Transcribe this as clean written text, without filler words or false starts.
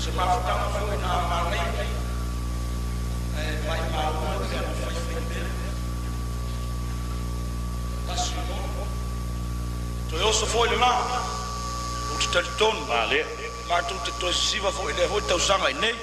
Se mafutaga foi na manaia ae maimau e pe ana faifaipea. Tasi ono. Toe oso foi lena. Ou te talitonu. Malie. Matou te toe sisiva foi i lea foi tausaga i nei.